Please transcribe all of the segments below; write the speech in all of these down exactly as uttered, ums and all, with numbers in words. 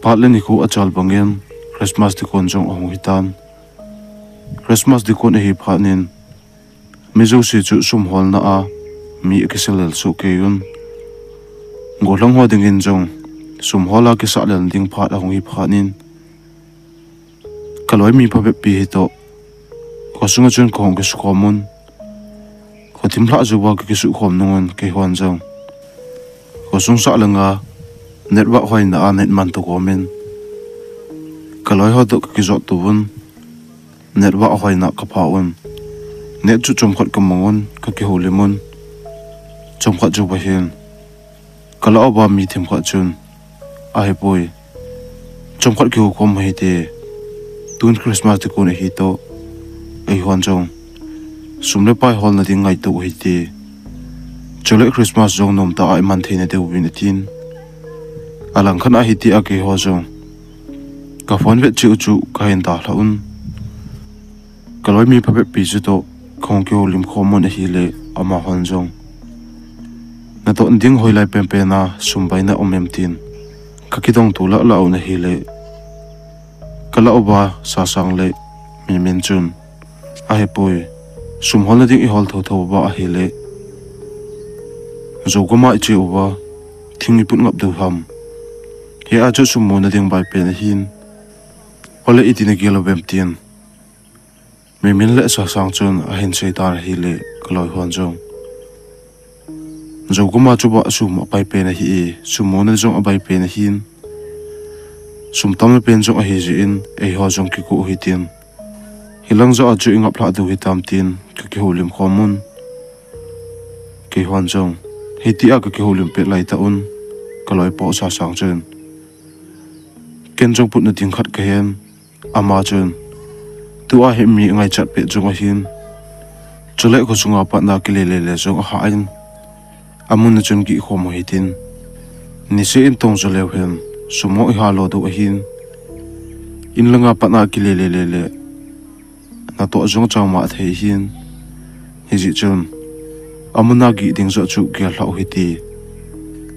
Phat le nikho achal bangin Christmas dikon jong ahung hitan. Christmas dikon ahi phat in mi jouse chu sum holna a mi akisah lel soh kei un. Gollhang ho dingin jong sum hol a kisah lel ding phat ahung hi phat in, kaloi mi phabep pi hitoh khosunga chun kahung kisukhom un. Khothim lhah jouva kakisukhom nungun keihon jong khosung sah langa network hoina a net man toh komin, kaloi ho toh kakijot toh un. Network hoina kapha un, net chu chomkhat kamang un, kakihoulim un. Chomkhat jouva hin kalah uva mi themkhat chun, ahipoi, chomkhat kihoukhom u hite, tun Christmas dikon ahitoh, eihon jong sum le pai holna ding ngaito u hite, chule Christmas jong nomtah a iman theina diuvin atin. Alangkhat a hitia keiho jong kaphone vet cheh u chu kahin dalha un. Kaloi mi phabep pi chutoh kahung kihoulim khom un ahile, amahon jong, natoh ding hoilai penpen a sum baina um em tin kakidong to lahlah un ahile, kalah uva Sasang le Mimin chun, ahipoi, sum holna ding ihol thotho uva ahile, jou gam a iche uva thing iput ngap diu ham? Hia chu sum muna ding bai pen ahin, ole iti nagel uvem tin Mimin le Sasang chun ahin seitan ahile, kaloihon jong, jou gam a chu ba sum apai pen ahi e, sum muna jong abai pen ahin, sum tamna pen jong ahi jeh in eiho jong kikou hitin, hilang joh a chu ingaplhah diu hitam tin kakihoulim khom un. Keihon jong hitia kakihoulim pet laitah un, kaloipa Sasang chun, ken jong putna ding khat kahen. Ama chun, tua hi mi angaichat pet jong ahin, chule khosunga patna kile lele jong ahah in, amun a chun gihkhom u hitin, niseh in tong jo leu hen, sum ho ihalo diu ahin, in langa patna kile lele le natoh jong changma thei ahin, hijeh chun, amun a gih ding joh chu gellhah u hite,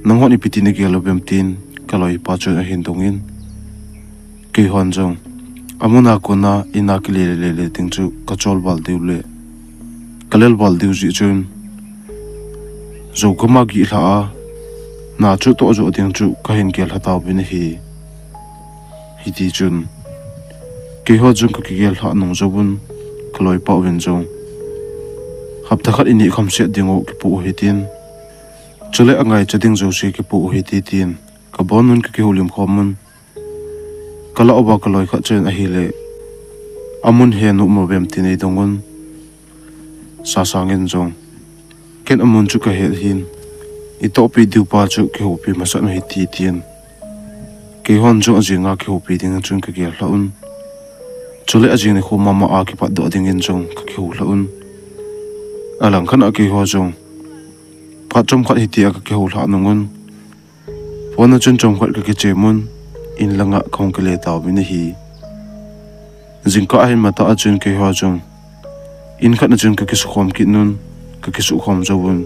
nanghon ipi tin nagel uvem tin kaloipa chun ahin dongin, keihon jong, amun a kona in a kile lele ding chu kachol val diu le kalel val diu jeh chun, jou gam a gihlhah a, na chu toh joh ding chu kahin gellhah tauvin ahi. Hitichun, keiho jong kakigellhah nung jouvun, kaloipa uvin jong, hapta khat ini khamset dingu kipoh u hitin, chule angaicha ding jouse kipoh u hite tin, kabonun kakihoulim khom un. Kalah uva kaloi khat chun ahile, amun he nom uvem tin eidongun, Sasang in jong, ken amun chu kahet ahin, itohpi diu pa chu kihoupi masat u hite tin, keihon jong ajing a kihoupi ding chun kagellhah un. Chule ajing nikho mama a kipatdoh dingin jong kakihoulhah un. Alangkhat a keiho jong phat chomkhat hitia kakihoulhah nungun, phone a chun chomkhat kakichem un, in langa kahung kile tauvin ahi. Jingkah ahin matah a chun keiho jong in khat na chun kakisukhom kit un, kakisukhom jouvun,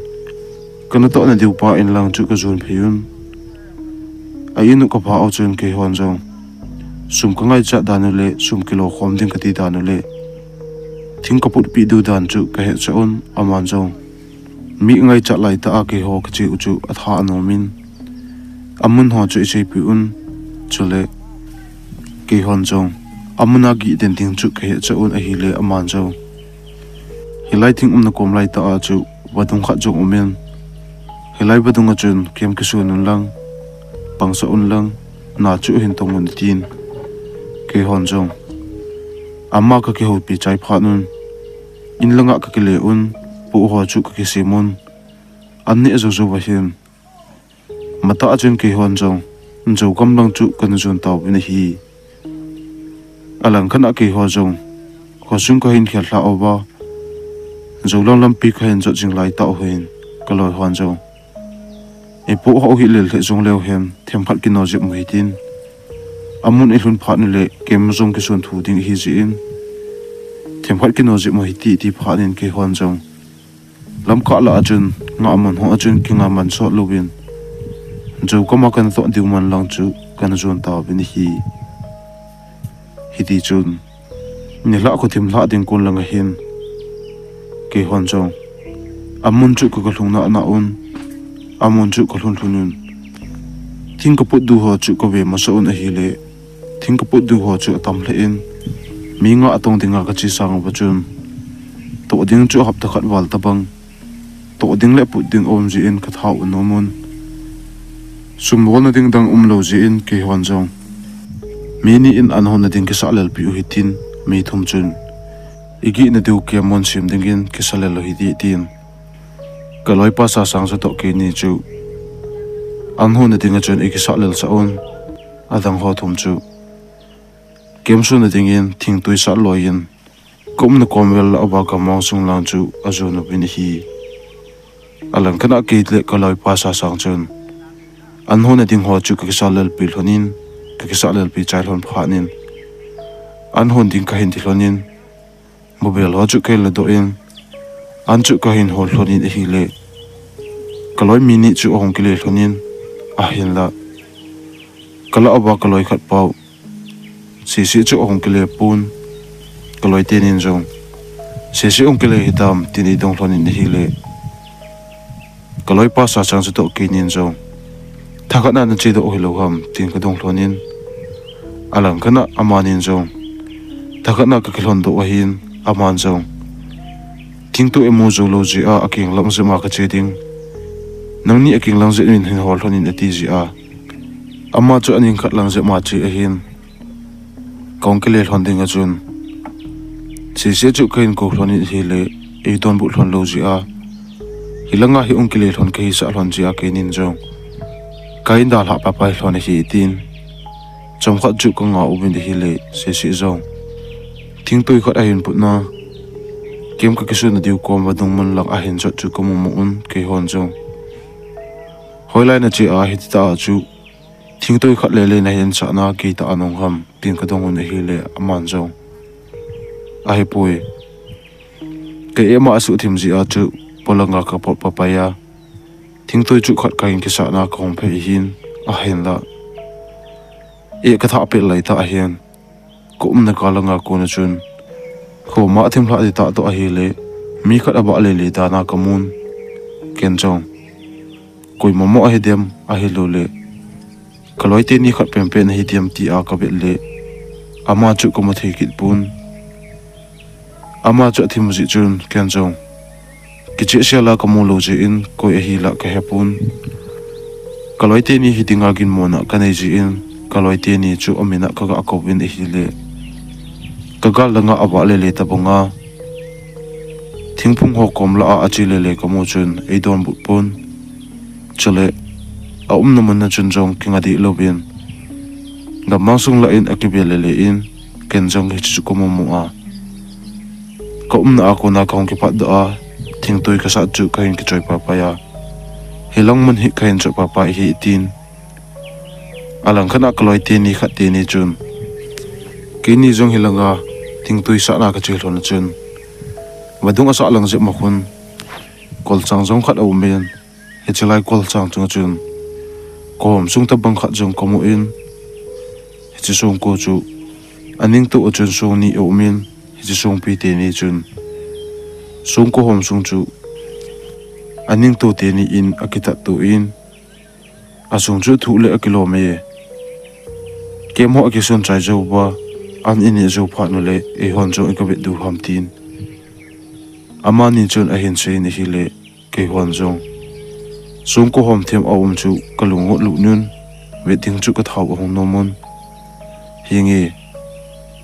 kanatohna diu pa in lang chu kajon phei un. A in u kaphah u chun keihon jong sum kangaichat dan u le sum kilokhom ding kati dan u le thing kaputpeh diu dan chu kahetcha un, aman jong mi angaichat laitah a keiho kiche u chu atha anomin, amun ho chu iseipeh un, chule keihon jong amun a gih den ding chu kahetcha un ahile, aman jong, hilai thing umna kom laitah a chu vadung khat jong umin, hilai vadung a chun kem kisun unlang, pangsah unlang, na chu hin tong un atin, keihon jong ama kakihoupi chai phat un, in langa kakile un, poh ho chu kakisem un, an neh jou jouva hin, matah a chun keihon jong jou gam lang chu kana jon tauvin ahi. Alangkhat a keiho jong khosung kahin khellhah uva, jou lang lampi kahin jot jing laitah u hin, kaloihon jong, ipoh ho hi lel lheh jongleu hen, themkhat kino jep u hitin, amun ilhun phat ule kem jong kisun thu ding ahi jeh in, themkhat kino jep u hite ti phat in keihon jong lamkah lah a chun ngahmun ho a chun kingaman sot louvin, jou gam a kanatoh diu man lang chu kana jon tauvin ahi. Hiti chun, nilhah kho thim lhah ding kon langa hin, keihon jong amun chu ka, kalhung nana un, amun chu kalhun lhun un, thing kaput diu ho chu kave masa un ahile, thing kaput diu ho chu atam lheh in, mi nga atong dinga kache sang uva chun, toh ding chu hapta khat val tobang toh ding le put ding aum jeh in kathao nom un. Sum bolna ding dang umlou jeh in keihon jong mi ni in an honna ding kisah lelpeh u hitin, mi thum chun igihna diu camp mun sem dingin kisah lel u hite tin, kaloipa Sasang chu toh keini chu an honna dinga chun ikisah lel sah un. Adang ho thum chu camp suna dingin thingtui sat loi in, kaumna kom vel lah uva gammang sung lang chu ajon uvin ahi. Alangkhat a kei le kaloipa Sasang chun an honna ding ho chu kakisah lelpeh lhon in, kakisah lelpeh chai lhon phat in, an hon ding kahin ti lhon in, mobile ho chu kahin ladoh in, an chu kahin hol lhon in ahile, kaloi mi ni chu ahung kile lhon in, ahinla kalah uva kaloi khat pau sese chu ahung kile pon, kaloi tenin jong, sese hung kile hitam tin eidong lhon in ahile, kaloipa Sasang chu toh keinin jong, thakhat na nachedoh u hilou ham tin kadong lhon in, alangkhat a amanin jong, thakhat na kakilhon doh ahin, aman jong, thingtui imu jou lou jeh a akeng lang jep ma kache ding, nangni akeng lang jep in hin hol lhon in ati jeh a, ama chu aning khat lang jep ma che ahin, kahung kile lhon dinga chun, sese chu kahin kou lhon in ahile, eidonbut lhon lou jeh a, hilanga hi hung kile lhon kahisah lhon jeh a keinin jong kahin dalhah paipai lhon ahi tin, chomkhat chu kangah uvin ahile, sese jong thingtui khat ahin putna, camp kakisuna diu kom vadung mun lang ahin jot chu kamu mu un, keihon jong, hoilai nache a hititah a chu thingtui khat lele nahin sahna, kei tah a nung ham tin kadong un ahile, aman jong, ahipoi, kei ima asuhthim jeh a chu polanga kapot paipai a, thingtui chu khat kahin kisahna kahung phei ahin, ahinla eh kathah pet laitah ahin, kaumna kal langa kona chun, khoma thim lhah ding tah toh ahile, mi khat abah lele dan a kamun, ken jong, koima mo ahidem, ahiloule kaloi teni khat penpen ahidem tia kavet le, ama chu kamu thei kit pon. Ama chu athim jeh chun ken jong kicheh sel a kamu lou jeh in koi ahi lah kahepon. Kaloi teni hi dinga ginmona kanei jeh in, kaloi teni chu amin a kaga kouvin ahile, kagal langa avah lele tobanga, thingphung ho kom lah a ache lele kamu chun eidonbut pon. Chule aumna mun a chun jong kinga deh louvin, gammang sung lah in akive lele in, ken jong hiche chu kamu mu a, kaumna a kona kahung kipatdoh a, thingtui kasat chu kahin kichoi paipai a, hilang mun hi kahin choi paipai ahi tin, alangkhat a kaloi teni khat teni chun, keini jong hilanga thingtui sahna kache lhon a chun, vadung asah lang jep ma khun, kolchang jong khat aumin, hiche lai kolchang chunga chun, kohom sung tobang khat jong kamun, hiche songko chu aningto a chun song ni aumin, hiche songpi teni chun, songko hom sung chu aningto teni in akitatto in, asung chu thuh le akilom e. Camp ho akisun chai jouva, an ineh jou phat ule, eihon jong ikavet diu ham tin, amani chun ahin seiyin ahile, keihon jong, songko hom them aum chu kalung got lut nun, vet ding chu kathao ahung nomun, henge,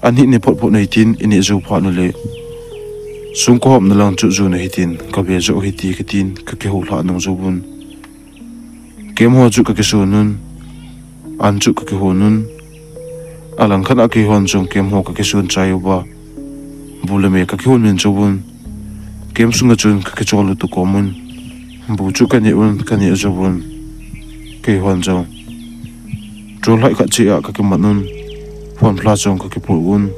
an hih ni photphot nei tin ineh jou phat ule, songko homna lang chu jun u hitin, kave joh u hite katin, kakihoulhah nung jouvun, camp ho chu kakisun un, an chu kakihon un, alangkhat a keihon jong camp ho kakisun chai uva, bu le me kakihon min jouvun, camp sunga chun kakichol u toh komun, bu chu kaneh un, kaneh jouvun, keihon jong, cholhai khat cheh a kakiman un, phone flash jong kakipul un,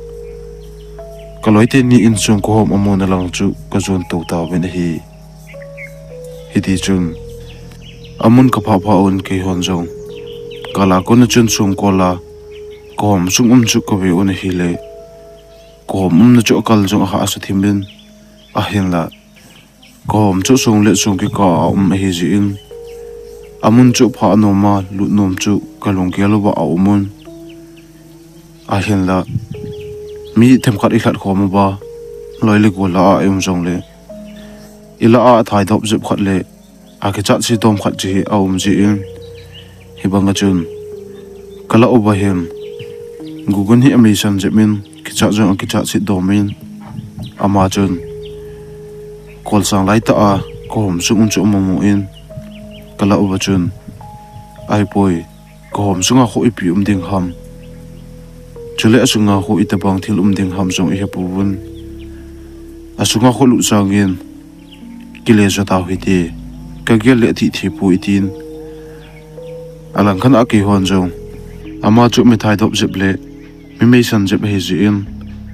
kaloi teni in songko hom amuna lang chu kajon to tauvin ahi. Hitichun, amun kaphah phah un keihon jong, Kal a kona chun songkol a kahom sung um chu kave un ahile, kahom umna chu akal jong ahahsa thim in, ahinla kahom chu song le song kikah a um ahi jeh in, amun chu aphah nom a, lut nom chu kalunggel uva aum un. Ahinla mi themkhat ilhat khom uva, loi le gol lah a i um jongle, ilah a athaidop jep khat le akichat se dom khat chu hi aum jeh in, hibang a chun kalah uva hin Gugun hi ameisan jep in, kichat jong akichat se dom in, ama chun kolsang laitah a kahom sung um chu amu mu in, kalah uva chun, ahipoi, kahom sunga kho ipi um ding ham, chule asunga kho itobang thil um ding ham jong ihepouvin, asunga kho lut sangin kile jo tau hite, kagel le athithei poi, tin. Alangkhat a keihon jong, ama chu mi thaidop jep le mi meisan jep ahi jeh in,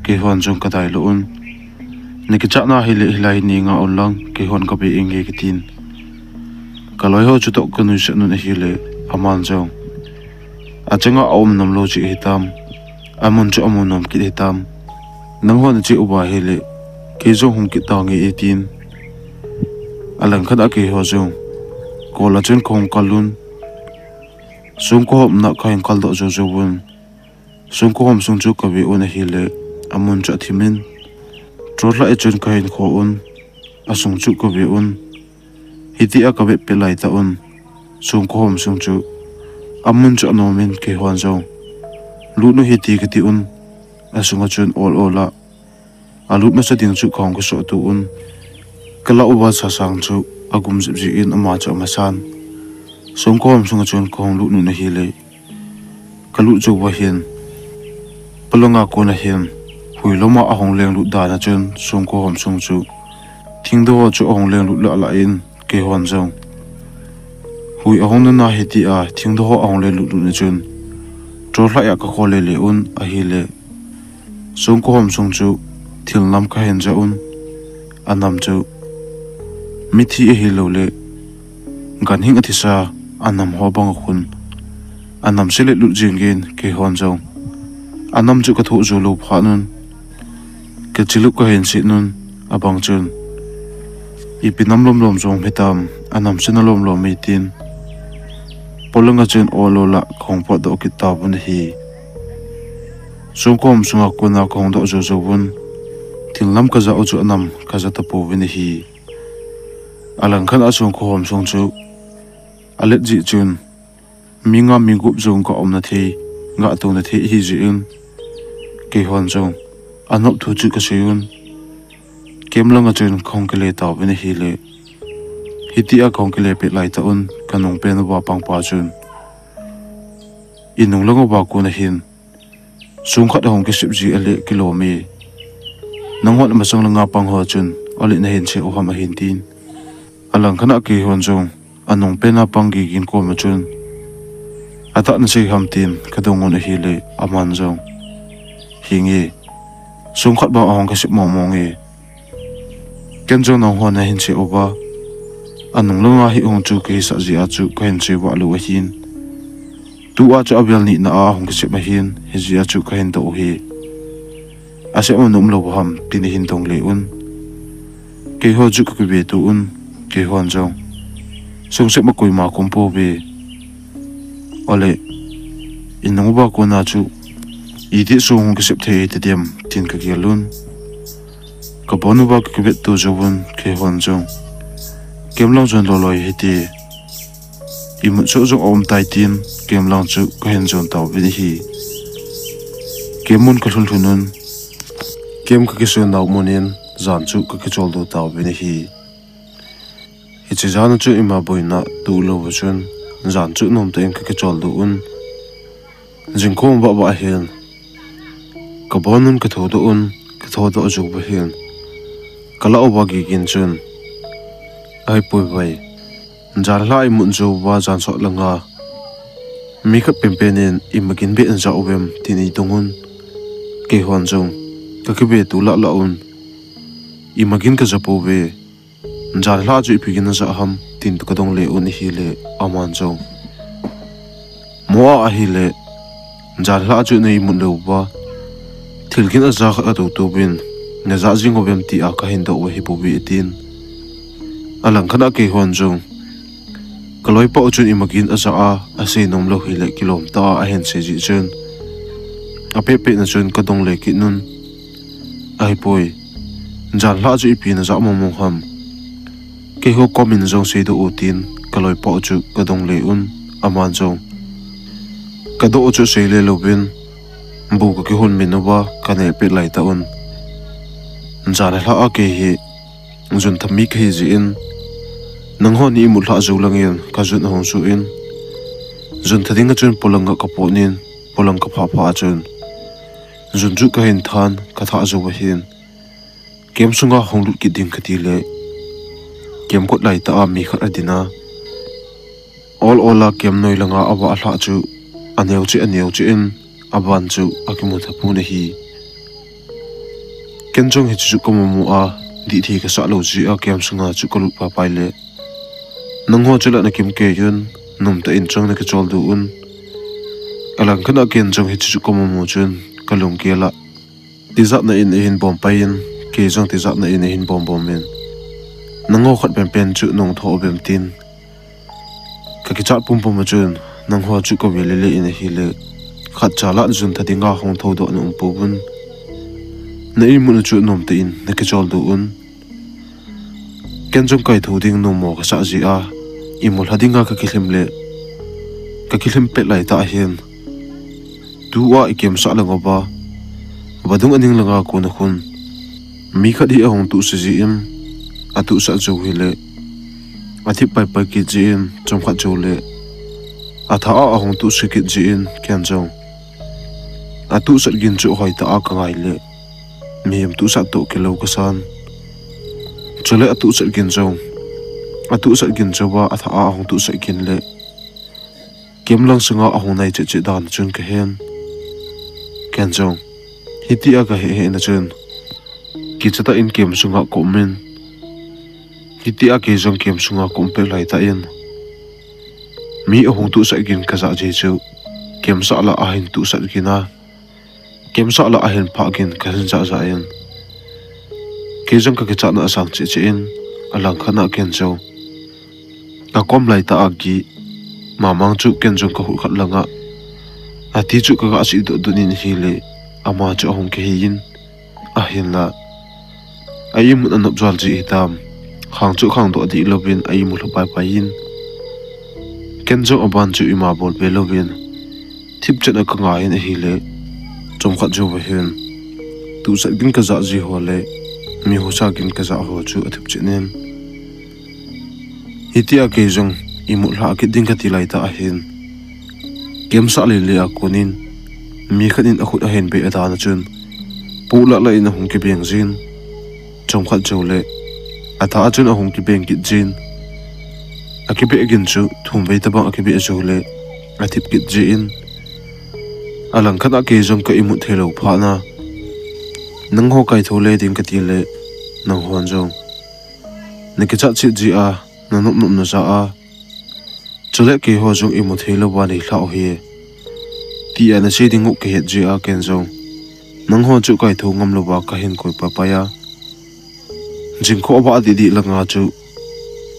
keihon jong kadailou un, nakichatna hile hilai ni nga un lang, keihon kabe inge, katin. Kaloiho chutoh kanuisat un ahile, aman jong, achanga aum nomlou chu hitam, amun chu amu nom kit hitam, nangho nache uva hile, kei jong hung kit tange, tin. Alangkhat a keiho jong kol a chun kahung kal un, songkahomna kahin kaldoh jou jouvun, songkahom sung chu kave un ahile, amun chu athim in, torchlight a chun kahin kho un, asung chu kave un. Hitia kavet pet laitah un, songkahom sung chu amun chu anom in, keihon jong, lut nu hiti kati un, asunga chun ol ol a alut masa ding chu kahung kisohto un, kalah uva sasang chu agum jep jeh in ama chu amasan. Songkahom sunga chun kahung lut un ahile, kalut jouva hin, polanga kona hin, hui loma ahung lenglut dan a chun songkahom sung chu thingdoh ho chu ahung lenglut lah lah in, keihon jong, hui ahung nuna hitia thingdoh ho ahung lenglut lut na chun, torchlight a kakho lele un ahile, songkahom sung chu thil nam kahin jah un, anam chu mithi ahiloule ganhing athisa anam ho bang akhun, anam selet lut jengin, keihon jong anam chu kathoh jou lou phat un, kachilup kahin set un, abang chun, ipi nam lomlom jong hitam, anam sena lomlom e, tin, polanga chun ol ol a kahung potdoh kit tauvin ahi. Songkahom sunga kona kahung doh jou jouvun, thil nam kajah u chu anam kajah tapouvin ahi. Alangkhat a songkahom sung chu alet jeh chun, mi nga mi gup jong ga umna thei, ga touna thei ahi jeh in, keihon jong anop thu chu kasei un, camp langa chun kahung kile tauvin ahile, hitia kahung kile pet laitah un, kanung pen uva pangpa chun, inung lang uva kona hin song khat ahung kisep ji ale kilom e, nanghon masang langa pang ho chun ole nahin che u ham, ahin tin. Alangkhat a keihon jong anung pen a pang Gigin koma chun, atah nasei ham, tin kadong un ahile, aman jong, hinge, song khat bang ahung kisep mong mong e, ken jong nanghon nahin che uva, anung langa hi hung chu kahisah jeh a chu kahin che vah lou ahin, tua chu avel nina a hung kisep ahin, hijeh a chu kahin doh u hi, asep anom lou ham, tin ahin dong le un, keiho chu kakiveto un, keihon jong, song sep ma koima kaum pouve, ole, inung uva kona chu iti song hung kisep thei hitadem, tin kagel un, kabon uva kakivetto jouvun, keihon jong camp lang jon loloi hite, imut soh jong aum tai, tin camp lang chu kahin jon tauvin ahi. Camp mun kalhun lhun un, camp kakison nau mun in jan chu kakicholdo tauvin ahi. Hiche jan a chu ima boina toh lou chun, jan chu nomtah in kakicholdo un, jingkah vah vah hin kabon un, kathodoh un, kathodoh jouva hin, kalah uva Gigin chun, ahipoi vai, janlhah imut jouva jan sot langa mi khat penpen in imagin beh in jah uvem, tin eidong un, keihon jong kakiveto lah lah un, imagin kajah pouve, janlhah chu ipi gin najah ham, tin kadong le un ahile, aman jong, Mo a ahile, jan lha chu na imut lou uva, thil gin aja khat ka tutu uvin, na ja jing uvem tia ka hin doh u ahi bouve atin. Alangkhat a keihon jong, ka loipa u chun ima gin aja a, asei nom lou hile kilom tah a ahin sei jeh chun, apeh peh na chun ka dong le kit un. Ahipoi, jan lha chu ipi na ja mong mong ham. Keiho kom in jong seidoh u tin, ka loipa u chu ka dong le un, aman jong, ka doh u chu sei le louvin, bu ka kihon min uva, ka neh pet lai tah un. Jan lha a kei hi, jun tha mi ka hi jeh in, nangho ni imut lha jou lang in, ka jun ahung suh in, jun tha ding a chun polang a ka pot in, polang ka phah phah a chun, jun chu ka hin than, ka thah jou ahin. Camp sunga hung lut kit ding ka ti le, camp kot lai tah a mi khat adin a, ol ol a camp noi langa avah lha chu, aneo cheh aneo cheh in, aban chu akimu tha pon ahi. Ken jong hiche chu ka mu mu a, dih thei ka sah lou jeh a camp sunga chu ka lut pai pai le, nangho chu la na kimkei un, nom tah in jong na kichol diu un. Alangkhat a ken jong hiche chu ka mu mu chun, ka lunggel a, tijat na in ahin bom pai in, kei jong tijat na in ahin bom bom in, nangho khat pen pen chu nung tho uvem tin, ka kichat pum pum a chun, nangho chu ka ve le le in ahile, khat cha la jun tha dinga hung thou doh na um pouvin, na imut u chu nom tah in na kichol diu un. Ken jong kaitho ding numo ka sah jeh a, imut lha dinga ka kilhem le, ka kilhem pet lai tah ahin, tua i camp sah lang uva, vadung aning langa kon a khun, mi khat hi ahung tuhse jeh in, atuhsat jou hile, athip pai pai kit jeh in, chomkhat jou le, atha a ahung tuhse kit jeh in, ken jong, atuhsat gin chu hoi tah a ka ngai le, mihem tuhsat toh kilou ka san. Chule atuhsat gin jong, atuhsat gin jouva atha a ahung tuhsat gin le, camp lang sunga ahung nai cheh cheh dan chun ka hen. Ken jong, hitia ka he he na chun, kicha tah in camp sunga ka um in, hitia kei jong camp sunga ka um pet lai tah in, mi ahung tuhsat gin ka jah jeh chu, camp sah la ahin tuhsat gin a, camp sah la ahin phah gin ka hin jah jah in, kei jong ka kichatna asang cheh cheh in, alangkhat a ken jong, ka kom lai tah a gih, mamang chu ken jong ka hut khat langa, ati chu ka ga seidoh dun in ahile, ama chu ahung kihei in, ahinla, a imut anop jal jeh hitam, khang chu khangdoh dih louvin a imut lha pai pai in, ken jong aban chu ima bol ve louvin, thipchet a ka ngai in ahile, chomkhat jouva hin, tuhsat gin ka jah jeh ho le, mi husa gin ka jah ho chu athipchet in, hitia kei jong imut lha kit ding ka ti lai tah ahin, camp sah le le a kon in, mi khat in akhut ahin beh a dan a chun, poh lah lah in ahung kibeng jin, chomkhat jou le, atha a chun ahung kibeng kit jin, akibeh gin chu thum vei tobang akibeh jou le, athip kit jeh in, alangkhat a kei jong ka imut thei lou phat na, nangho kaitho le ding ka ti le, nanghon jong, na kichat chet jeh a, na nop nop na ja a, chule keiho jong imu thei louva nei lhah u hi, tia na sei ding u ka het jeh a ken jong, nangho chu kaitho ngam louva ka hin koi pai pai a. Jingkho avah dih dih langa chu,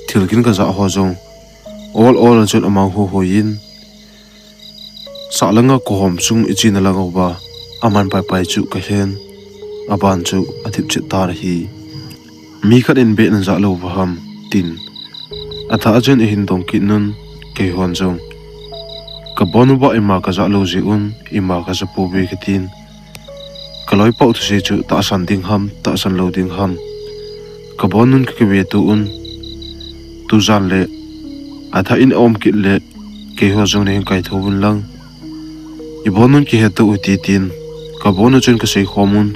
thil gin ka jah ho jong, ol ol a chun amang hu hui in, sah langa kihom sung i chena lang uva, aman pai pai chu ka hen, aban chu athipchet tan ahi. Mi khat in beh na jah louva ham, tin, atha a chun ahin dong kit nun, keihon jong, ka bon uva ima ka jah lou jeh un, ima ka ja pouve ka tin, ka loipa u thusei chu tahsan ding ham, tahsan lou ding ham, ka bon nun ka kive to un, tujan le, atha in aum kit le, keiho jong nahin kaitho uvin lang, i bon nun kihe to u hite tin, ka bon u chun ka seikhom un.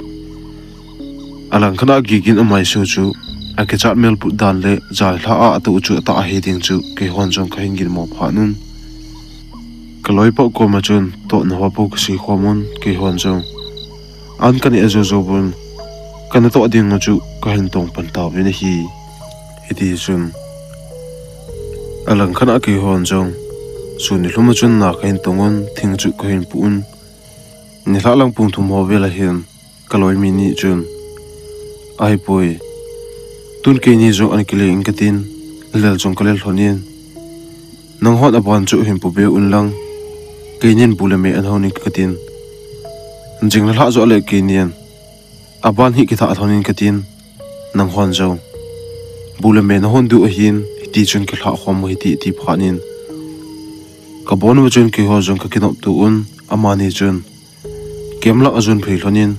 Alangkhat a Gigin amaisu chu, akichat mel put dan le jalha a atoh u chu atah ahi ding chu keihon jong kahin ginmo phat un. Ka loipa u koma chun tohna ho bou kaseikhom un, keihon jong an kaneh jou jou uvin, kanatoh ding u chu kahin tong pan tauvin ahi. Hitichun, alangkhat a keihon jong Sun nilhum a chun na kahin tong un, thing chu kahin pu un. Nilhah lang pung thum ho vel ahin, kaloi mi ni chun, "Ahipoi, tun keini jong ana kile inge," katin, lel jong kalel lhon in, "Nanghon aban chu hin pu be un lang, keinin bu le me ana hon inge," katin, "Jing nalhah joh le keinin aban hi kithah lhon inge," katin, "Nanghon jong bu le me nahon diu ahin, hiti chun kilhah khom u hite," ati phat in, kabon uva chun keiho jong kakinop to un, amani chun camp lang ajon phei lhon in,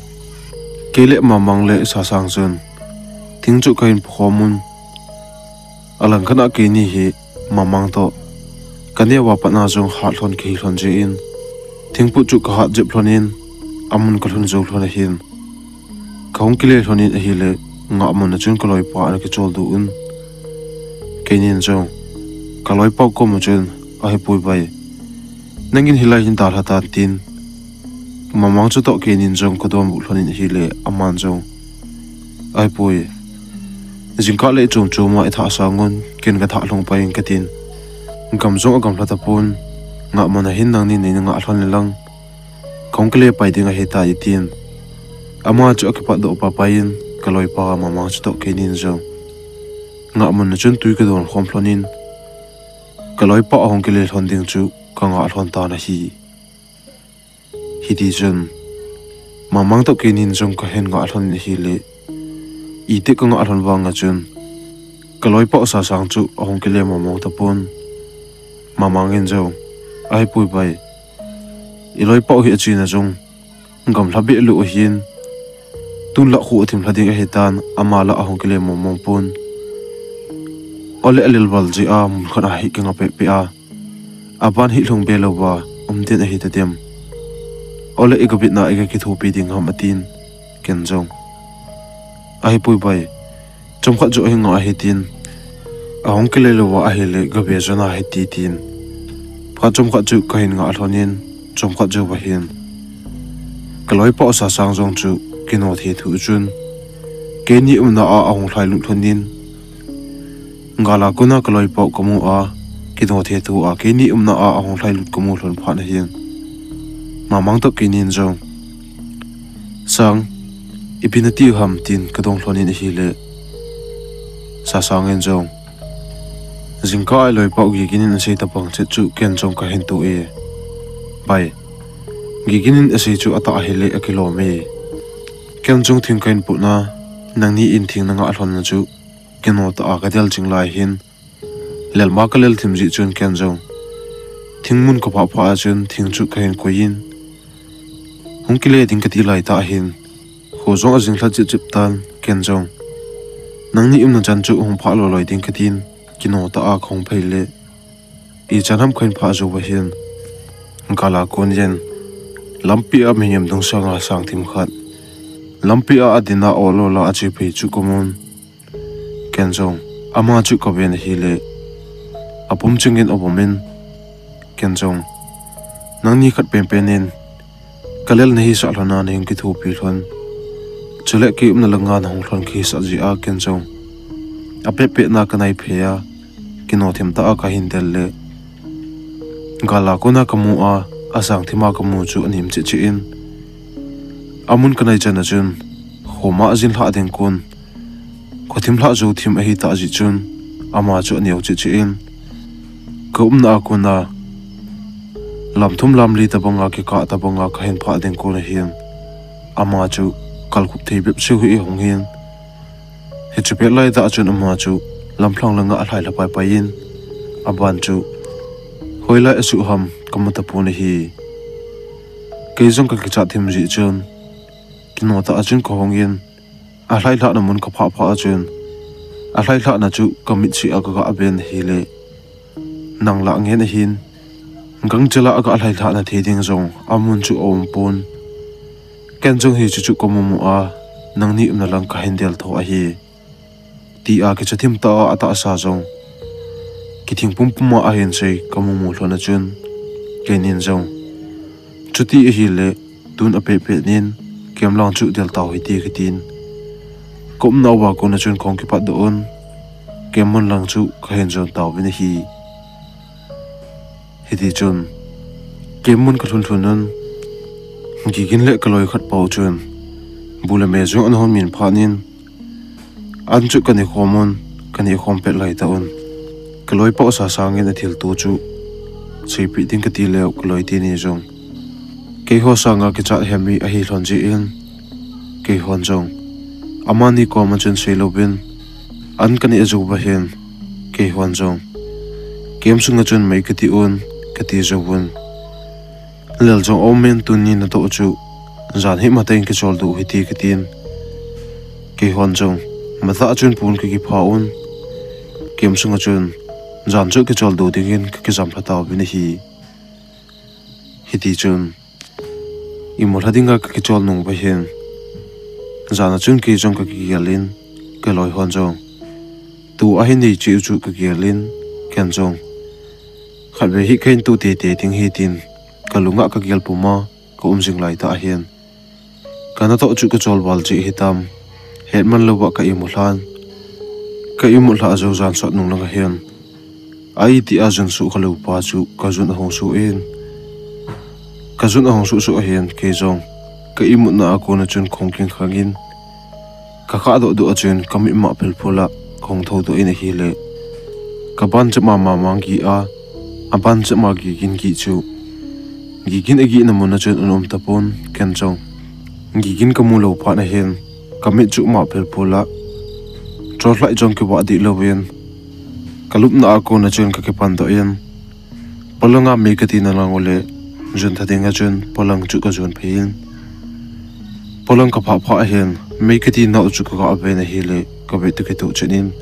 kei le Mamang le Sasang chun thing chu kahin pu khom un. Alang khat a keini hi Mamang toh kaneo a pat na jong hat lhon kahi lhon jeh in, thing pu chu kahat jep lhon in, amun kalhun jou lhon ahin, kahung kile lhon in ahile, ngahmun a chun kaloipa ana kichol doh un. Keinin jong kaloipa koma chun, "Ahipoi bai, nangin hilai hin dalha tan," tin, Mamang chutoh keinin jong kadonbut lhon in ahile, aman jong, "Ahipoi, jingkah le chom chom a ithah sang un, ken kathah lhung pai inge," katin, "Gam jong agamlha tapon, ngahmun a hin nangni neina ngah lhon le lang, kahung kile pai ding ahitai," atin, ama chu akipatdoh paipai in, kaloipa Mamang chutoh keinin jong ngahmun a chun tui kadon khom lhon in, kaloipa ahung kile lhon ding chu kangah lhon tan ahi. Hiti chun Mamang toh keinin jong kahin ngah lhon in ahile, iti kangah lhon vang a chun kaloipa Sasang chu ahung kile mong mong tapon. Mamang in jong, "Ahipoi bai, iloipa hi achena jong gamlha behlou ahin, tun lah khu athim lha ding ahitan, ama lah ahung kile mong mong pon. Ole alel val jeh a mun khat a hi kingah peh peh a, aban hi lhung behlou va um den ahi tadem. Ole igabit na iga kithopi ding ham," atin, ken jong, "Ahipoi bai, chomkhat joh hi ngah ahi," tin, "Ahung kile lou va ahile gabe jo nahi," tin, phat chomkhat chu kahin ngah lhon in, chomkhat jou va hin kaloipa Sasang jong chu kino thei thu chun keini umna a ahung lhai lut lhon in, gal a kona kaloipa kamu a, kino thei thu a keini umna a ahung lhai lut kamu lhon phat na hin, Mamang toh keinin jong, "Sang, ipi nati u ham?" tin kadong lhon in ahile, Sasang in jong, "Jingkah a iloipa Gigin in asei tabang chet chu ken jong kahin to e. Bai, Gigin in asei chu atah ahile akilom e. Ken jong thing kahin put na, nangni in thing nangah lhon na chu, kino tah a kadel jing lai hin, lelma kalel thim jeh chun ken jong thing mun kaphah phah a chun thing chu kahin koi in, hung kile ding kati lai tah hin, kho jong ajing lha chip chip tan, ken jong nangni umna chan chu hung phah loi loi ding katin, kino tah a kahung phei le, ichan ham kahin phah jou va hin, gal a kon in, lampi a mihem dungsang a sang thim khat, lampi a adin a ol ol a ache phei chu kamun. Ken jong ama chu kaven ahile, apum ching in aum in, ken jong, nangni khat penpen in kalel nahisah lhon a nahung kithopi lhon, chule kei umna langa nahung lhon kahisah jeh a ken jong apet pet na kanai phei a, kino thim tah a kahin del le, gal a kona kamu a, asang thim a kamu chu anem cheh cheh in, amun kanai chan a chun, khoma ajin lhah ding kon, khothim lhah jou thim ahi tah jeh chun, ama chu aneo cheh cheh in, ka umna a kona lam thum lam li tabang a kikah tabang a kahin phah ding kon ahin, ama chu kalkhup thei bep seh hi ahung hin, hiche pet lai tah chun ama chu lamlhang langa alhai lha pai pai in, aban chu hoilai asuh ham kamu tapon ahi. Kei jong kakichat thim jeh chun, kino tah a chun kahung in, alhai lhahna mun kaphah phah a chun, alhai lhahna chu kamit seh a kaga ven ahile, nang lah ngen ahin, gangchel a aga lhai lhahna thei ding jong amun chu aum pon. Ken jong hichu chu kamu mu a, nangni umna lang kahin del tho ahi, tia kicha thim tah a atahsa jong kithing pum pum a ahin sei kamu mu lhon a chun, keinin jong, chuti ahile, tun apet pet in camp lang chu del tau hite katin, ka umna uva kon a chun kahung kipat doh un, camp mun lang chu kahin jon tauvin ahi. Hiti chun, camp mun kalhun lhun un, Gigin le kaloi khat pa u chun, bu le me jong ana hon min phat in, an chu kane khom un, kane khom pet lai ta un. Kaloi pa u Sasang in athilto chu, seipeh ding kati leu kaloi teni jong, keiho sanga kichat hemi ahi lhon jeh in, keihon jong, amani koma chun seilouvin, an kane jou uva hin, keihon jong, camp sunga chun mei kati un, kati jou un. Lel jong aum in tuni natoh chu, jan hi matah in kicholdo u hite katin. Keihon jong, matah chun pon kakipha un. Camp sunga chun, jan chu kicholdo dingin kakijam lha tauvin ahi. Hiti chun, imu lha dinga kakichol nung uva hin, jana chun kei jong kakigel in, kaloi hon jong, tua hin nei cheh u chu kagel in, ken jong, khatvei hi kahin to teitei ding ahi tin, kalunga kagel puma, kaum jing laitah ahin, kanatoh chu kachol val cheh hitam, hetman louva ka imu lhan, ka imut lhah jou jan sot nung langa hin, a itia jun suh khalou pa chu kajun ahung suh in, kajun ahung suh suh ahin kei jong, ka imutna a kona chun kahung kingkhang in, kakhahdoh doh a chun kamitlhi ma philphul a kahung thoudoh in ahile, kaban chama Mamang Gi a, aban chama Gigin Gi chu, Gigin agihna muna chun ana um tapon, ken jong, Gigin kamu lou phat ahin, kamit chu ma philphul a, torchlight jong kivah deh louvin, kalupna a kona chun kakipandoh in, polanga mei katina lang ule, jun tha dinga chun polang chu kajon phei in, polang kaphah phah ahin, mei katina u chu kaga ven ahile, kave toh kitoh chet in,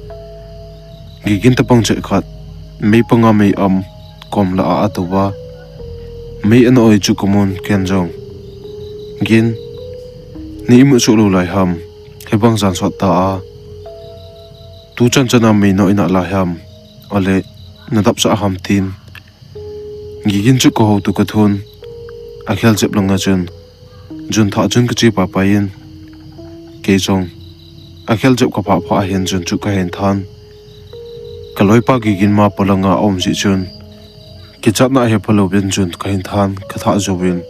Gigin tapang chet khat, mei panga mei am, kom lah a atouva, mei ana oi chu kamun ken jong, Gin, nei imut soh lou lai ham, hibang jan sot ta a, tuchan chana mei na oi nalai ham, ole, nadapsah ham tin, Gigin chu kahou toh kathun, akhel jep langa chun, jun thah chun kache paipai in, kei jong, akhel jep kaphah phah ahin jun chu kahin than, kaloipa Gigin ma polanga aum jeh chun, kichatna hepha louvin jun kahin than kathah jouvin,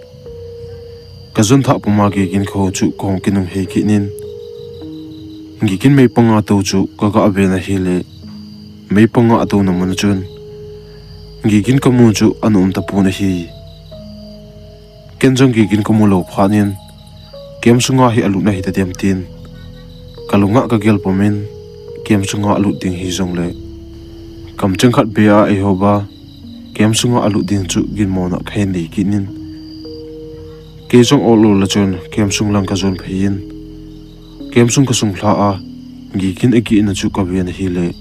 kajun thah puma Gigin kahou chu kahung kinunghei kit in, Gigin mei panga tou chu kaga ven ahile, mei panga atouna muna chun, Gigin kamu chu ana um tapon ahi. Ken jong Gigin kamu lou phat in, camp sunga hi alut na hitadem tin, kalunga kagel pum in, camp sunga alut ding hijongle, kamcheng khat beh a eihouva, camp sunga alut ding chu ginmona kahin nei kit in, kei jong ol ol a chun camp sung lang kajon phei in, camp sung kasung lha a, Gigin agihna chu kaven ahile,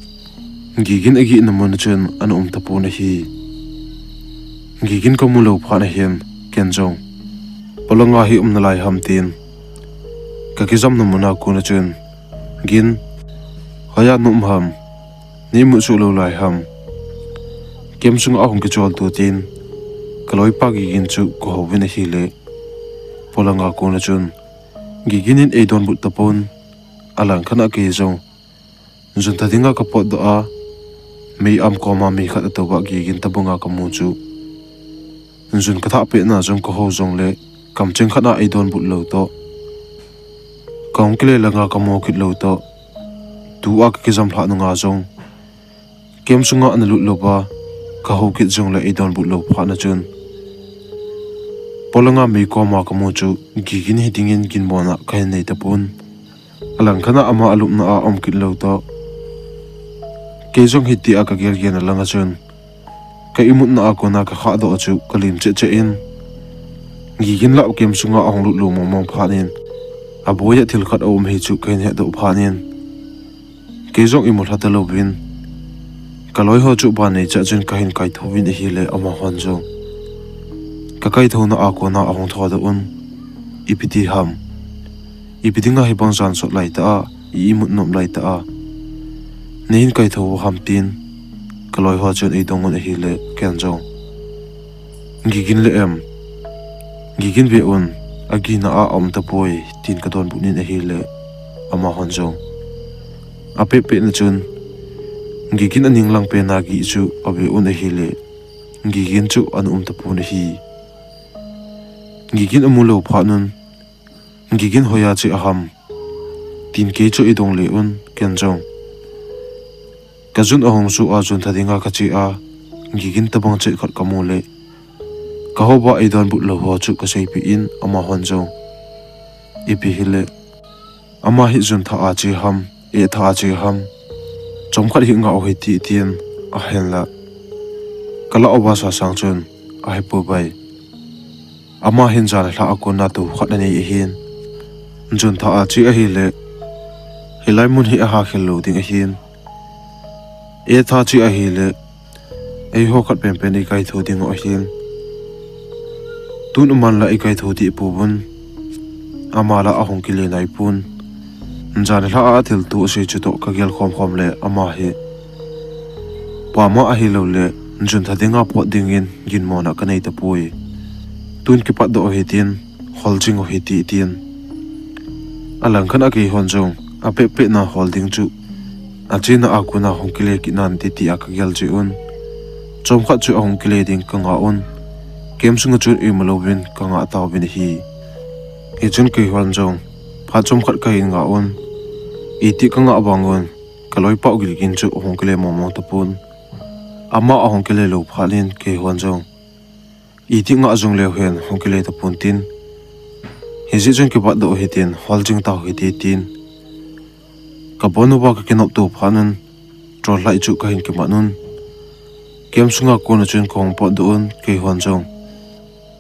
Gigin agihna muna chun ana um tapon ahi. Gigin kamu lou phat ahin, ken jong, polanga hi um nalai ham tin, kakijamna muna kona chun, Gin, hoiya na um ham, nei imut soh lou lai ham, camp sunga hung kicholdo tin, kaloipa Gigin chu kahouvin ahile, polanga kona chun, Gigin in eidonbut tapon, alangkhat a kei jong, jun tha dinga kapotdoh a, mei am koma mei khat atouva Gigin tabanga kamu chu, jun kathah petna jong kahou jongle, kamcheng khat a eidonbut lou toh, kahung kile langa kamu kit lou toh, tua kakijam lhah nunga jong, camp sunga analut louva, kahou kit jongle eidonbut lou phat na chun, polanga mei koma kamu chu Gigin hidingin ginmona kahin nei tapon, alangkhat a ama alupna a aum kit lou toh, kei jong hitia kagel gel na langa chun, ka imutna a kona kakhahdoh chu kalim cheh cheh in, Gigin lah camp sunga ahung lut lou mong mong phat in, aboiya thil khat aum hi chu kahin hedoh phat in, kei jong imu lha talouvin, kaloiho chu ban neichat chun kahin kaithouvin ahile amahon jong, kakaithouna a kona ahung thodoh un, ipi ti ham, ipi dinga hibang jan sot laitah a, i imut nop laitah a, neihin kaithou u ham tin, kaloiho chun eidong un ahile ken jong, Gigin le em, Gigin ve un, agihna a aum tapoi tin kadonbut in ahile, amahon jong, apeh peh na chun, Gigin aning lang pena gih chu ave un ahile, Gigin chu ana um tapon ahi. Gigin amu lou phat un, Gigin hoiya che aham tin kei chu eidong le un, ken jong kajun ahung su a jun tha dinga kache a, Gigin tabang chet khat kamu le, kahouva eidonbut lou ho chu kaseipeh in, amahon jong ipi hile, ama hi jun tha a che ham, eh tha a che ham, chomkhat hi ngah u hite tin, ahinla kalah uva sasang chun, ahipoi bai, ama hin jan lha a kona tou khat anei ahin, jun tha a che ahile, hilai mun hi aha khel lou ding ahin, eh tha che ahile, eiho khat penpen eikaitho ding u ahin, tun aman la eikaitho deh pouvin, ama la ahung kile naipon, jan lha a athilto asei chutoh kagel khomkhom le ama hi pama ahiloule jun tha dinga pot dingin ginmona kanei tapoi. Tun kipatdoh u hitin, hol jing u hite tin, alangkhat a keihon jong apehpehna hol ding chu achena a kona hung kile kit nante tia kagel jeh un, chomkhat chu ahung kile ding kangah un, camp sunga chun imu louvin kangah tauvin ahi. Hichun keihon jong phat chomkhat kahin ngah un, iti kangah vangun, kaloipau Gigin chu ahung kile mongmong tapon, ama ahung kile lou phat in keihon jong iti ngah jongleu hen hung kile tapon tin, hijeh chun kipatdoh u hitin, hol jing tau hite tin, kabonuva kakinopto phat un, torchlight chu kahin kimat un, camp sunga kona chun kahung potdoh un, keihon jong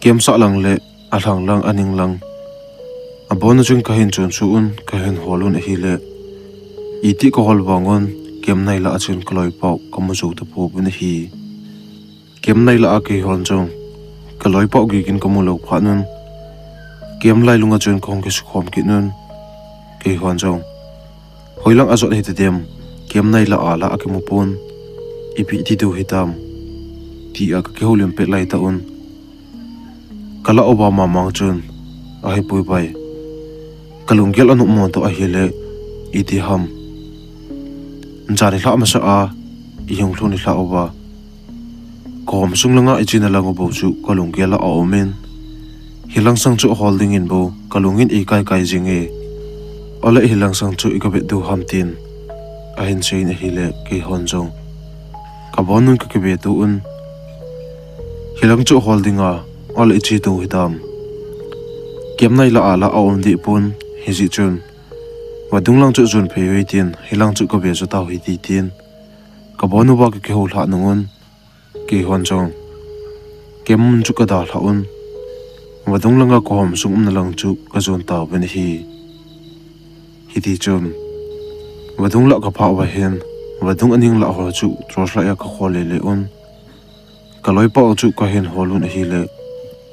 camp sah lang le alhang lang aning lang abona chun kahin chonsuh un, kahin hol un ahile, iti kahol vangun, camp nailah a chun kaloipau kamu jou tapouvin ahi. Camp nailah a keihon jong kaloipau Gigin kamu lou phat un, camp lailunga chun kahung kisukhom kit un, keihon jong hoilang ajot hitadem, camp nailah a la akimu pon, ipi ti diu hitam tia kakihoulim pet laitah un, kalah uva mamang chun, ahipoi bai, kalunggel anopmo toh ahile, iti ham, jan nilhah masa a ihung lhun nilhah uva, kahom sung langa ichena lang u bou chu kalunggel a aumin, hilang sang chu ahol dingin bou kalungin eikaikai jinge, ole hilang sang chu ikavet diu ham tin ahin seiyin ahile, keihon jong kabonun kakiveto un, hilang chu ahol dinga, ole iche diu hitam, camp nailah a la aum deh pon, hijeh chun vadung lang chu jon phei u hitin, hilang chu kave jo tau hite tin, kabonuva kakihoulhah nungun, keihon jong camp mun chu kadalhah un, vadung langa kahom sung umna lang chu kajon tauvin ahi. Hitichun vadung lah kaphah uva hin, vadung aning lah ho chu torchlight a kakhol lele un, kaloipau chu kahin hol un ahile,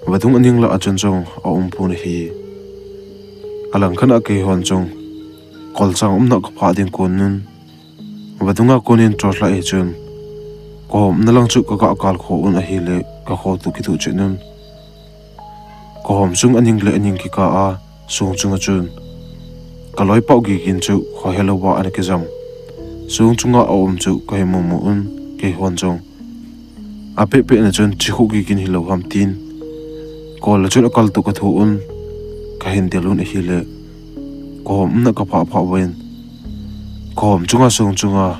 vadung aning lah a chun jong aumpon ahi. Alangkhat a keihon jong kolchang umna kaphah ding kon un, vadunga konin torchlight hi chun kahomna lang chu kagah kalkho un ahile, kakhotoh kitoh chet un, kahom sung aning le aning kikah a, song chunga chun kaloipau Gigin chu khohelouva ana kijam, song chunga aum chu kahin mumu un, keihon jong apehpehna chun chikhu Gigin hilou ham tin, kol a chun akaltoh katho un, kahin del un ahile, kahomna kaphah phah uvin, kahom chunga song chunga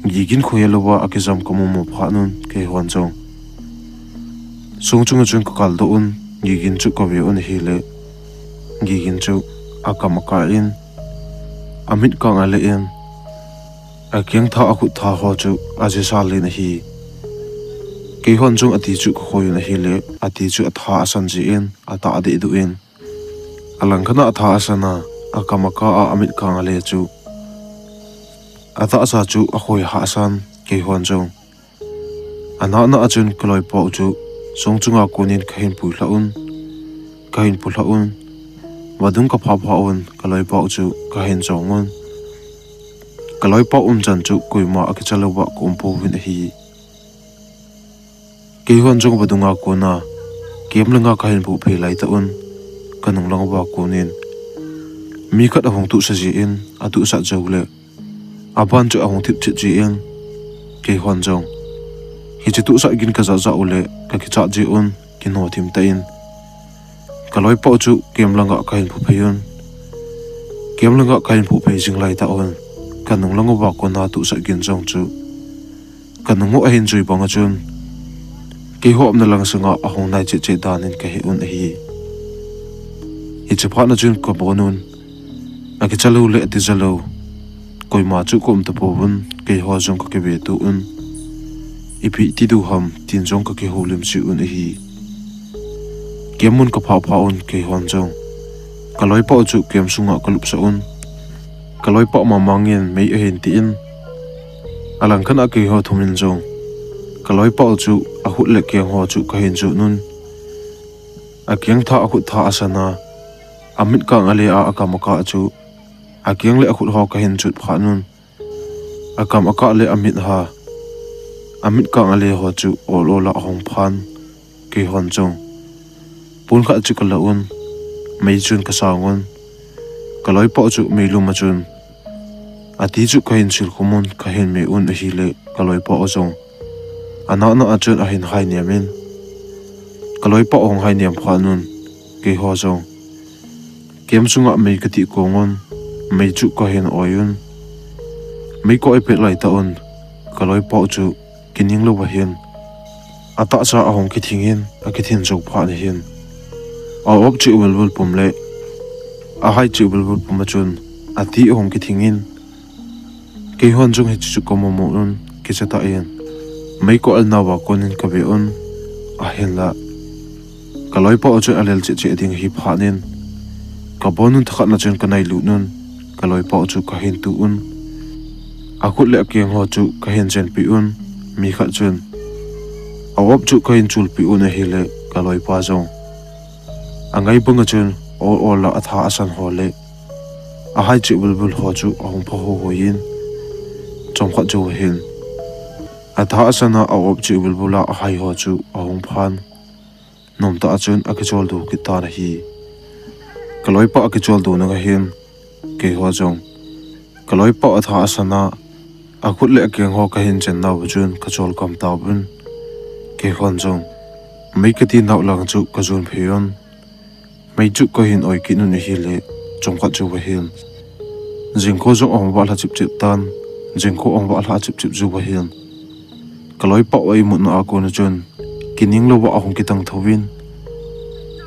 Gigin khohelouva akijam kamumu phat un, keihon jong song chunga chun kakaldoh un, Gigin chu kave un ahile, Gigin chu akam akah in, amit kang ale in, akeng tha akhut tha ho chu ajisal in ahi. Keihon jong ati chu kakhoi un ahile, ati chu atha asan jeh in, atah dehduh in, alangkhat a atha asan a, akam akah a amit kang ale chu atahsa chu akhoi hahsan, keihon jong anahna a chun kaloipau chu song chunga konin kahin puilhah un, kahin pulhah un, vadung kaphah phah un, kaloipau chu kahin jong un, kaloipau umchan chu koima akicha louva kaum pouvin ahi. Keihon jong vadunga kona camp langa kahin pohphei laitah un, kanung lang uva konin mi khat ahung tuhsa jeh in, atuhsah joule aban chu ahung thipchet jeh in, keihon jong Hiche tuhsah gin kajah jah u le kakichat jeh un kinoh thim tan, kaloipa u chu camp langa kahin phuphei un. Camp langa kahin phuphei jing laitah un, kanung lang uva kona tuhsah gin jong chu kanung u ahin jui banga chun, keiho umna lang sanga ahung nai cheh cheh danin kahe un ahi. Hiche phatna chun kabon un, akicha lou le atija lou, koima chu kaum tapouvin, keiho jong kakiveto un, ipi ti diu ham tin jong kakihoulim cheh un ahi. Camp mun kaphah phat un keihon jong kaloipa u chu camp sunga kalupsah un, kaloipa mama ngin mei ahin tin, alangkhat a keiho thumin jong kaloipa u chu akhut le akeng ho chu kahin jot un, akeng tha akhut tha asana, amit kang ale a akam akah chu akeng le akhut ho kahin jot phat un, akam akah le amit ha, amit kang ale ho chu ol ol a ahung phan, keihon jong pon khat chu kala un, mei chun kasang un, kaloipa u chu meilum a chun ati chu kahin silkhum un, kahin me un ahile kaloipa u jong anahna a chun ahin hai niam in, kaloipa u ahung hai niam phat un, keiho jong camp sunga mei katih kong un, mei chu kahin oi un, mei ka oi pet laitah un, kaloipa u chu kining louva hin atahsa ahung kithing in, akithin jou phat in hin, a-op cheh vilvil pum le ahai cheh vilvil pum a chun ati ahung kithing in, keihon jong hiche chu kamu mu un kicha tah in, mei ka ol nauva konin kave un, ahinla kaloipa u chun alel cheh cheh ding ahi phat in, kabon un thakhat na chun kanailut un, kaloipa u chu kahin tu un, akhut le akeng ho chu kahin jenpeh un, mi khat chun a-op chu kahin chulpeh un ahile kaloipa jong angai banga chun ol ol a atha asan ho le ahai cheh vilvil ho chu ahung pha hoi hoi in, chomkhat jouva hin atha asana a-op cheh vilvil a ahai ho chu ahung phan, nomtah a chun akicholdo kit tan ahi. Kaloipa akicholdo na ahin, keiho jong kaloipa atha asana akhut le akeng ho kahin jen nauva chun kachol kam tauvin, keihon jong mei kati nau lang chu kajon phei un, mei chu kahin oi kit un ahile chomkhat jouva hin jingkho jong ahung vah lha chip chip tan, jingkho ahung vah lha chip chip jouva hin kaloipa u imutna a kona chun kining louva ahung kitang thouvin,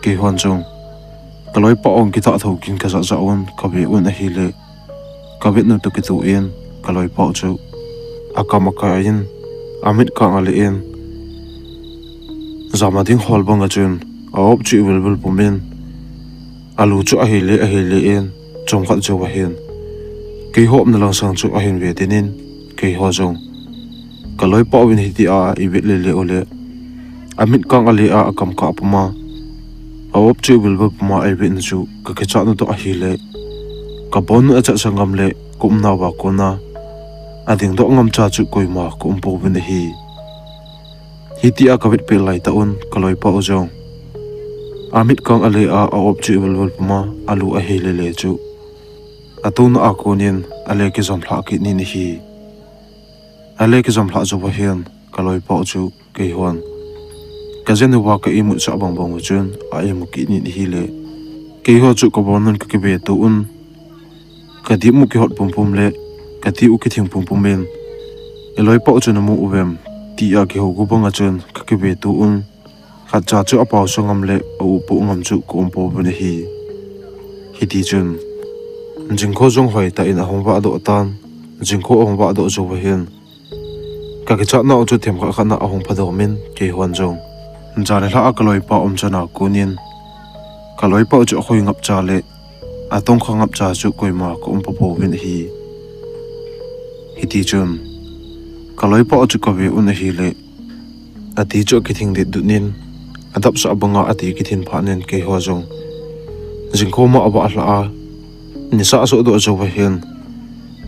keihon jong kaloipa u ahung kitah thou kin kajah jah un kave un ahile, kavet nu toh kitoh in kaloipa u chu akam akah in, amit kang ale in, jama ding hol banga chun a-op cheh vilvil pum in, alu chu ahile ahile in, chomkhat jouva hin keiho umna lang sang chu ahin ve den in, keiho jong kaloipa uvin hitia ivet lele u le amit kang ale a akam kah puma a-op cheh vilvil puma ivet na chu kakichat nu toh ahile kabon un achatsah ngam le kaumnauva kona adingdoh ngam cha chu koima kaum pouvin ahi. Hitia kavet pet laitah un kaloipa u jong amit kang ale a a-op cheh vilvil puma alu ahile le chu atouna a konin ale kijom lhah kit nin ahi. Ale kijom lhah jouva hin kaloipa u chu keihon kajen uva ka imutsah bang bang u chun a imu kit nin ahile, keiho chu kabon un kakiveto un, kadip mu kihot pumpum le kati u kithing pumpum in, iloipa u chu namu uvem? tia kihou gu banga chun kakiveto un, khatcha chu apaosa ngam le aupoh ngam chu kaum pouvin ahi. Hitichun jingkho jong hoitah in ahung vahdoh tan, jingkho ahung vahdoh jouva hin kakichat nau chu themkhat khat na ahung phadom in, keihon jong jan le lhah a kaloipa umchan a konin kaloipa u chu akhoi ngapcha le atongkha ngapcha chu koima kaum pouvin ahi. Hitichun kaloipa u chu kave un ahile, ati chu akithing ditdut in, adapsah banga ati kithin phat in keiho jong jingkho ma avah lhah a, nisa asohdoh jouva hin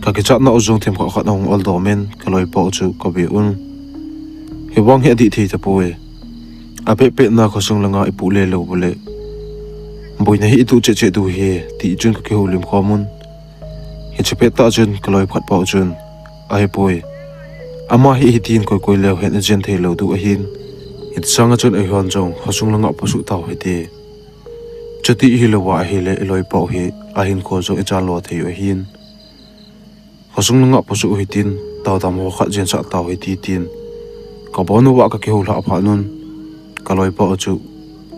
kakichat nau jong themkhat khat ahung oldom in kaloipa u chu kave un. Hivang hi adih thei tapoi. Apehpeh na khosung langa ipoh le lou bou le, boina hi itoh cheh cheh diu ahi, tichun kakihoulim khom un. Hiche pettah chun kaloi khatpa u chun, ahipoi, Ama hi hitin koi koi leu hen ajen thei lou diu ahin. Hiti sanga chun eihon jong khosung langa posuh tau hite. Chuti hilouva ahile iloipa u hi ahinkho jong ichan lo thei u ahin. Khosung langa posuh hitin, taodam ho khat jensah tau hite tin. Kabon uva kakihou lhah phat un, kaloipa u chu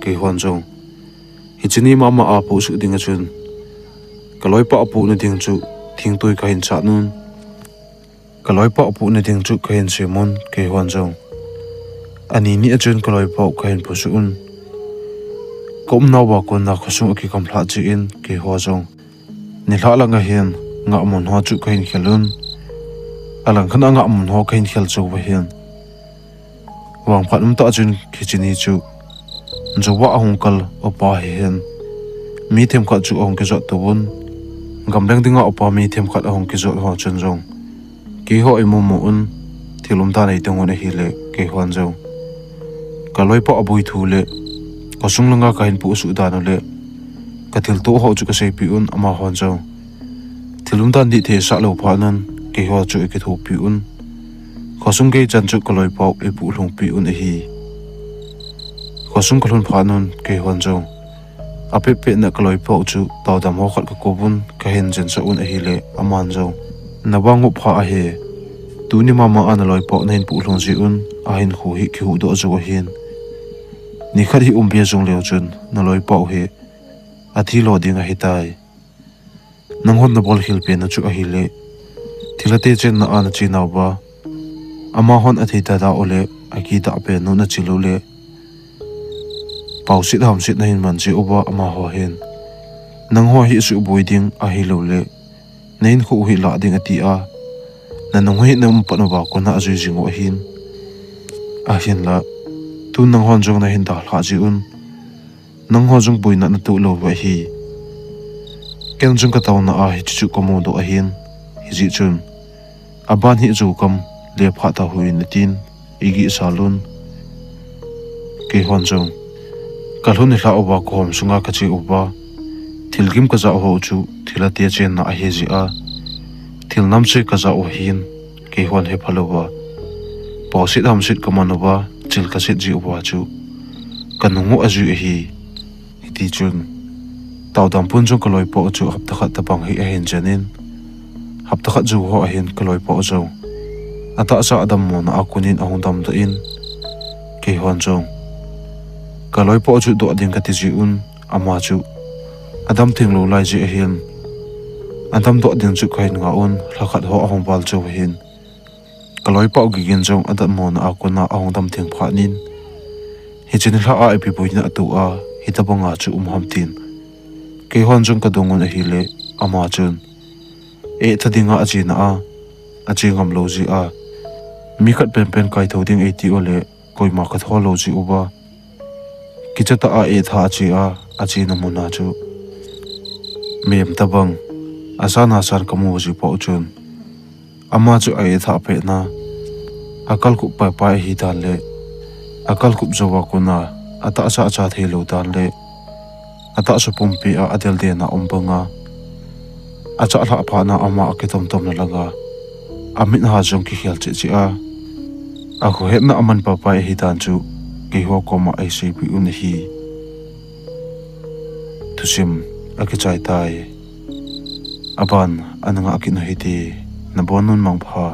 keihon jong hiche ni mama a posuh dinga chun, kaloipa u pohna ding chu thingtui kahin sat un. Kaloipa u pohna ding chu kahin sem un, keihon jong ani ni a chun kaloipa u kahin posuh un. Kaumnauva kona khosung akikam lhah jeh in, keiho jong nilhah langa hin ngahmun ho chu kahin khel un. Alangkhat a ngahmun ho kahin khel cheh uva hin, vangphat umtah chun hiche ni chu jouva ahung kal upa hihen mi themkhat chu ahung kijot tou un. Gamleng dinga upa mi themkhat ahung kijot ho chun jong keiho imu mu un, thil umdan eidong un ahile, keihon jong kaloipa u boi thu le khosung langa kahin posuh dan u le kathilto ho chu kaseipeh un, amahon jong thil umdan dih thei asah lou phat un, keiho chu eikithopi un. Khosung gei chan chu kaloipa u eipoh lhungpeh un ahi. Khosung kalhun phat un, keihon jong apet petna kaloipa u chu taodam ho khat kakou un, kahin jensah un ahile, aman jong, navang ngop pha ahi. Tuni mama a naloipa u nahin poh lhung jeh un, ahinkho hi kihuhdoh jou ahin. Nikhat hi umbe jong leu chun naloipa u hi athi lo ding ahitai. Nanghon nabol khel pen u chu ahile, thilha te chenna a nachenauva, amahon athei tada u le akidah pen u nachil u le, paoset hamset nahin man jeh uva amaho hin, nangho hi asuhboi ding ahiloule nahinkho u hi lah ding ati a, nanung hi naum pan uva kona ajui jing u ahin. Ahinla, tun nanghon jong nahin dalhah jeh un, nangho jong boina natoh lou u ahi. Ken jong kataona a hiche chu kamudoh ahin, hijeh chun, aban hi jou kam le phah tah hih in atin, eigihsal un. Keihon jong kalhun nilhah uva kahom sunga kache uva, thilgim kajah u chu thilha te chenna ahijeh a, thil namse kajah u ahin, keihon hepha louva, paoset hamset kaman uva, chil kaset jeh uva chu kanung u ajui ahi. Hitichun, taodam pun jong kaloipa u chu hapta khat tobang hi ahin jen in, hapta khat jou ho ahin kaloipa u jong atahsa a dammona a konin ahung damdoh in, keihon jong kaloipa u chu doh ding kati jeh un, ama chu adam theng lou lai jeh ahin, adamdoh ding chu kahin ngah un, lhakhat ho ahung val jou ahin, kaloipa u Gigin jong adammona a kona ahung dam theng phat in, hiche nilhah a ipi boina atoh a, hitobanga chu um ham tin keihon jong kadong un ahile, ama chun, ehtha dinga achena a, ache ngam lou jeh a, mi khat penpen kaithou ding eiti ule, koima katho lou jeh uva, kicha tah a ehtha ache a, achena muna chu mem tobang, asan asan kamu jeh pau chun, ama chu a ehtha petna, akalkhup paipai ahidan le, akalkhup jouva kona atahsa acha theilou dan le, atahsa pumpi a adelden a um banga, achah lhah phatna ama akitomtomna langa, amit ha jong kikhel cheh cheh a, akhohetna aman paipai ahidan chu keiho koma eiseipeh un ahi. Thusim akichai tai. Aban ana ngah kit u hite, nabon un mangpha.